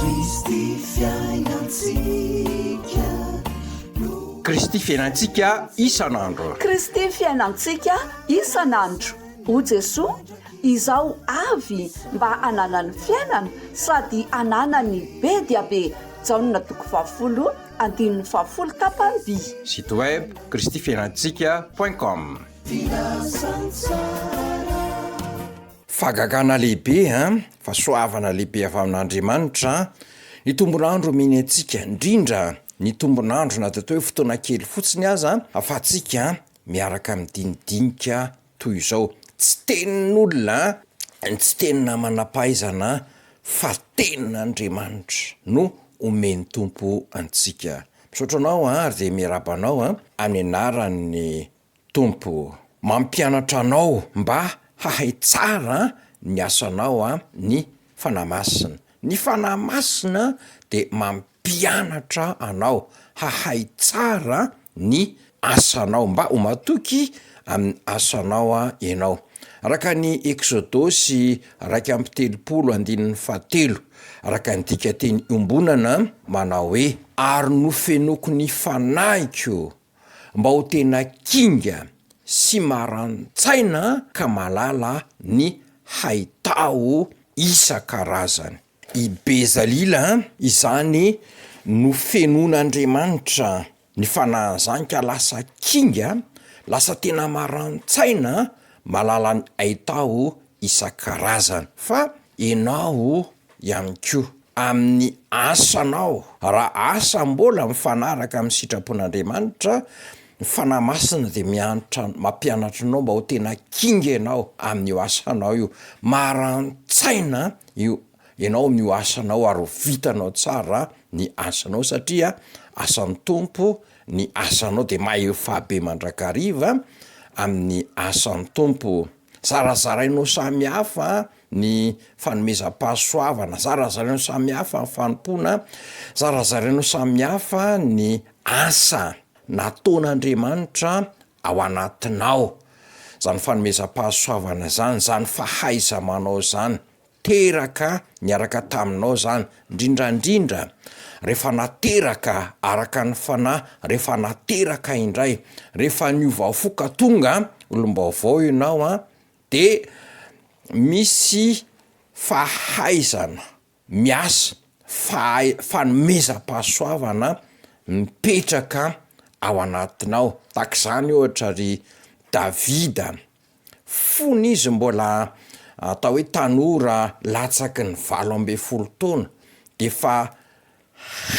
Kristy fiainantsika no. Kristy fiainantsika isan'andro. Kristy fiainantsika isan'andro. O Jesoa, Izaho avy mba hananany fiainana sady hananany be dia be. Jaona toko fahafolo andininy fahafolo tapany by. Site web kristifiainantsika point com. Fahagagana lehibe an, fahasoavana lehibe avy amin'Andriamanitra an, ny tombon'andro omeny antsika, indrindra ny tombon'andro na dia atao hoe fotoana kely fotsiny aza, ahafahantsika miaraka midinidinika toy izao. Tsy tenin'olona an, tsy tenina manam-pahaizana fa tenin'Andriamanitra no omen'ny Tompo antsika. Misaotra anao an, ary dia miarahaba anao an, amin'ny anaran'ny Tompo. Mampianatra anao mba hahay tsara ny asanao ny Fanahy Masina. Ny Fanahy Masina dia mampianatra anao hahay tsara ny asanao, mba ho matoky amin'ny asanao ianao. Araka ny Eksodosy 31 andininy fahatelo, araka ny dikanteny iombonana manao hoe, Ary nofenoiko ny Fanahiko mba ho tena kinga sy maran-tsaina ka mahalala ny haitao isan-karazany. I Bezalila izany nofenoin'Andriamanitra ny fanahiny izany ka lasa kinga, lasa tena maran-tsaina, mahalala ny haitao isan-karazany. Fa ianao ihany koa amin'ny asanao, raha asa mbola mifanaraka amin'ny sitrapon'Andriamanitra, ny Fanahy Masina dia miantra, mampianatra anao mba ho tena kinga ianao amin'io asanao io, maran-tsaina io ianao amin'io asanao ary ho vitanao tsara ny asanao satria asan'ny Tompo ny asanao dia mahefa be mandrakariva amin'ny asan'ny Tompo. Zarazarainao samy hafa ny fanomezam-pahasoavana, zarazarainao samy hafa ny fanompoana, zarazarainao samy hafa ny asa nataon'Andriamanitra ao anatinao. Zany fanomezam-pahasoavana zany, zany fahaiza-manao zany, teraka niaraka taminao zany, indrindrandrindra rehefa nateraka araka ny fanahy, rehefa nateraka indray, rehefa niova fo ka tonga olom-baovao ianao an, de misy fahaizana miasa, fahay- fanomezam-pahasoavana mipetraka ao anatinao, tahak'izany ohatra ry Davida, fony izy mbola atao hoe tanora latsaky ny 18 taona de efa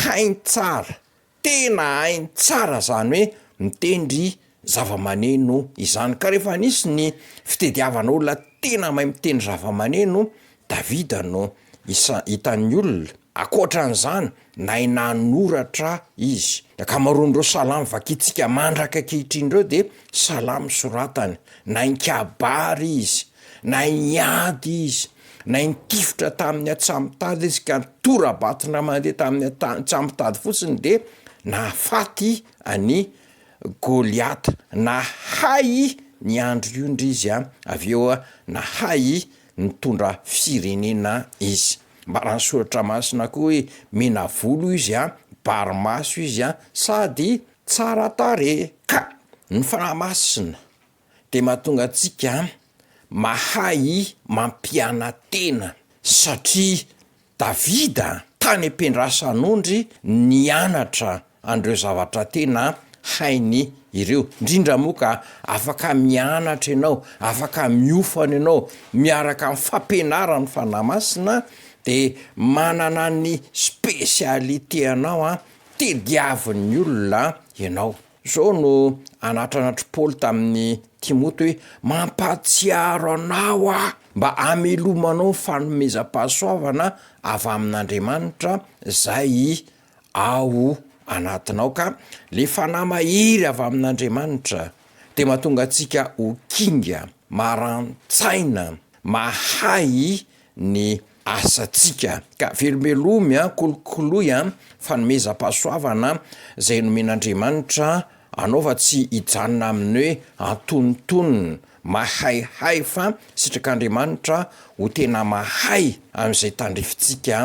hainy tsara, tena hainy tsara zany hoe mitendry zava-maneno izany, ka rehefa nisy ny fitediavana olona tena mahay mitendry zava-maneno, Davida no isa- hitan'ny olona, ankoatran'izany nahay nanoratra izy, ny ankamaroan'ireo salamo vakintsika mandraka ankehitriny ireo dia salamo soratany, nahay nikabary izy, nahay niady izy, nahay nitifitra tamin'ny antsamotady izy ka nitora-batona mandeha tamin'ny anta- antsamotady fotsiny de nahafaty an'i Goliata, nahay niandry ondry izy a, avy eo a nahay nitondra firenena izy. Ambaran'ny soratra masina koa hoe mena volo izy a, bary maso izy a, sady tsara tarehy. Ka ny fanahy masina dia mahatonga antsika mahay mampiana-tena satria Davida tany am-piandrasan'ondry nianatra an'ireo zavatra tena hainy ireo. Indrindra moa ka afaka mianatra ianao, afaka miofana ianao miaraka amin'ny fampianaran'ny Fanahy Masina de manana ny spécialité anao an, tediavin'ny olona ianao. Izao no anatranatr'i Paoly tamin'i Timoty hoe, Mampahatsiaro anao aho mba hamelomanao ny fanomezam-pahasoavana avy amin'Andriamanitra izay ao anatinao. Ka le fanahy mahery avy amin'Andriamanitra dia mahatonga antsika ho kinga, maran-tsaina, mahay ny asantsika. Ka velombelomy an, kolokoloy an, fanomezam-pahasoavana izay nomen'Andriamanitra anao fa tsy hijanona amin'ny hoe antonontonony, mahaihay fa sitrak'Andriamanitra ho tena mahay amin'izay tandrifintsika.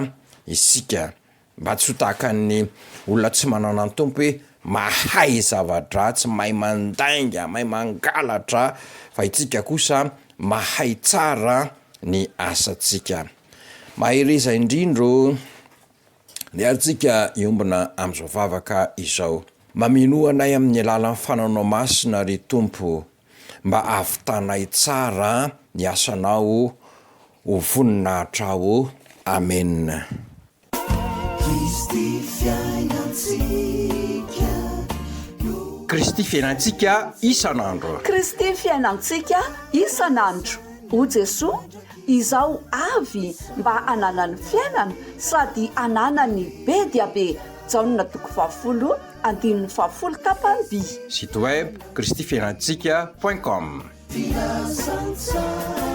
isika. Mba tsy ho tahaka ny olona tsy manana ny Tompo hoe mahay zava-dratsy, mahay mandainga, mahay mangalatra, fa itsika kosa mahay tsara ny asantsika. Mahereza indrindra ô! Ndeha ary tsika hiombona amin'izao vavaka izao. Mamenoa anay amin'ny alalan'ny fananao masina ry Tompo mba hahavitanay tsara ny asanao ho voninahitrao. Amena. Kristy fiainantsika no. Kristy fiainantsika isan'andro. Kristy fiainantsika isan'andro. O Jesoa, izaho avy mba hananany fiainana sady hananany be dia be Jaona toko fahafolo andininy fahafolo tapany by. Site web kristifiainantsika point com. Filazantsara.